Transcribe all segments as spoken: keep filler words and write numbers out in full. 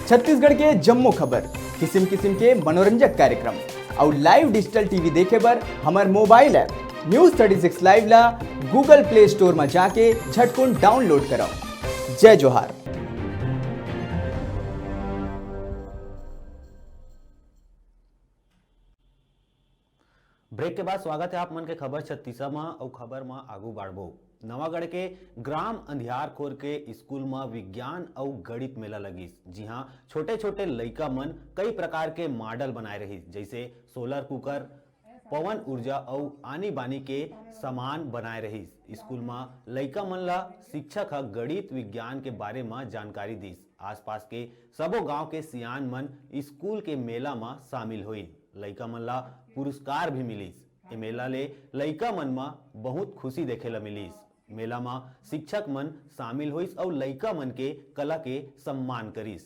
छत्तीसगढ़ के जम्मो खबर, किसिम किसिम के मनोरंजक कार्यक्रम अउ live digital T V देखे बर हमर mobile app News thirty six Live ला Google Play Store म जाके झटकुन download करव। जय जोहार। ब्रेक के बाद स्वागत है आप मन के खबर छत्तीसा म। अउ खबर म आगू बाढ़बो। नवागढ़ के ग्राम अंधियारखोर के स्कूल म विज्ञान अउ गणित मेला लगिस, जिहां छोटे-छोटे लइका मन कई प्रकार के मॉडल बनाए रहिस, जैसे सोलर कुकर, पवन ऊर्जा अउ आनी बानी के सामान बनाए रहिस। स्कूल म लइका मन ला शिक्षक ह गणित विज्ञान के बारे म जानकारी दिस। आसपास के सबो गांव के सियान मन स्कूल के मेला म शामिल होइन। लइका मन ला पुरस्कार भी मिलिस। ए मेला ले लइका मन म बहुत खुशी देखे ला मिलिस। मेला म शिक्षक मन शामिल होइस अउ लइका मन के कला के सम्मान करिस।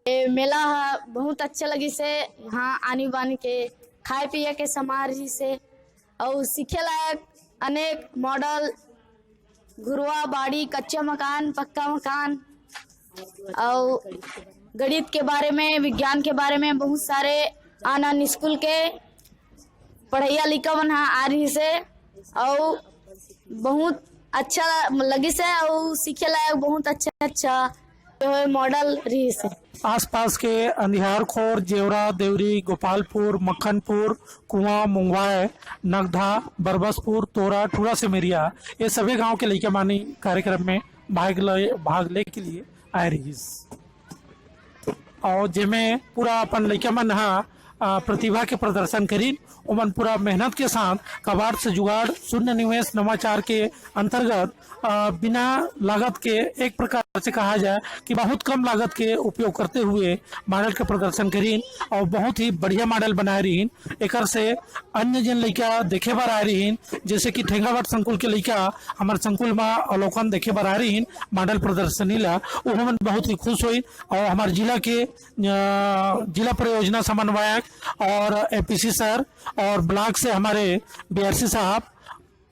ए मेला ह बहुत अच्छा लगिस हे। वहाँ आनी बानी के खाए पिए के सामान रहिस हे अउ सीखे लायक अनेक मॉडल, घुरवा, बाड़ी, कच्चा मकान, पक्का मकान अउ गणित के बारे में, विज्ञान के बारे में बहुत सारे आन आन स्कूल के पढ़ैया लइका मन ह आ रहिस हे अउ बहुत अच्छा लगिस हे अउ सीखे लायक बहुत अच्छा अच्छा जो है मॉडल रहिस हे। आसपास के अंधियारखोर, जेवरा, देवरी, गोपालपुर, मक्खनपुर, कुआं, मुंगवाय, नगधा, बरबसपुर, तोरा, टूरा, सेमेरिया, ये सभी गांव के लइका मानी कार्यक्रम में भाग ले, भाग ले के लिए आए रहिस। और जेमे पूरा अपन लइका मन ह, अ, प्रतिभा के प्रदर्शन करिन। ओमन पूरा मेहनत के साथ कबाड़ से जुगाड़, शून्य निवेश नवाचार के अंतर्गत, अ, बिना लागत के, एक प्रकार से कहा जाए कि बहुत कम लागत के उपयोग करते हुए मॉडल के प्रदर्शन करिन और बहुत ही बढ़िया मॉडल बनाए रहिन। एकर से अन्य जेन लइका देखे बर आए रहिन, जैसे कि ठेंगाघाट संकुल के लइका हमर संकुल म अवलोकन देखे बर आए रहिन मॉडल प्रदर्शनी ला, वो हमन बहुत ही खुश होइन। और हमारे जिला के, अ, जिला परियोजना समन्वयक और एपीसी सर और ब्लॉक से हमारे बीआरसी साहब,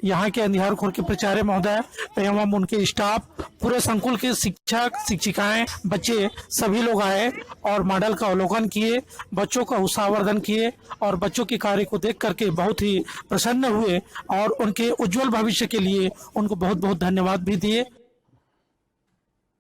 यहाँ के अंधियारखोर के प्राचार्य महोदय एवं उनके स्टाफ, पूरे संकुल के शिक्षक, शिक्षिकाएं, बच्चे, सभी लोग आए और मॉडल का अवलोकन किए, बच्चों का उत्साहवर्धन किए और बच्चों के कार्य को देख करके बहुत ही प्रसन्न हुए और उनके उज्जवल भविष्य के लिए उनको बहुत बहुत धन्यवाद भी दिए।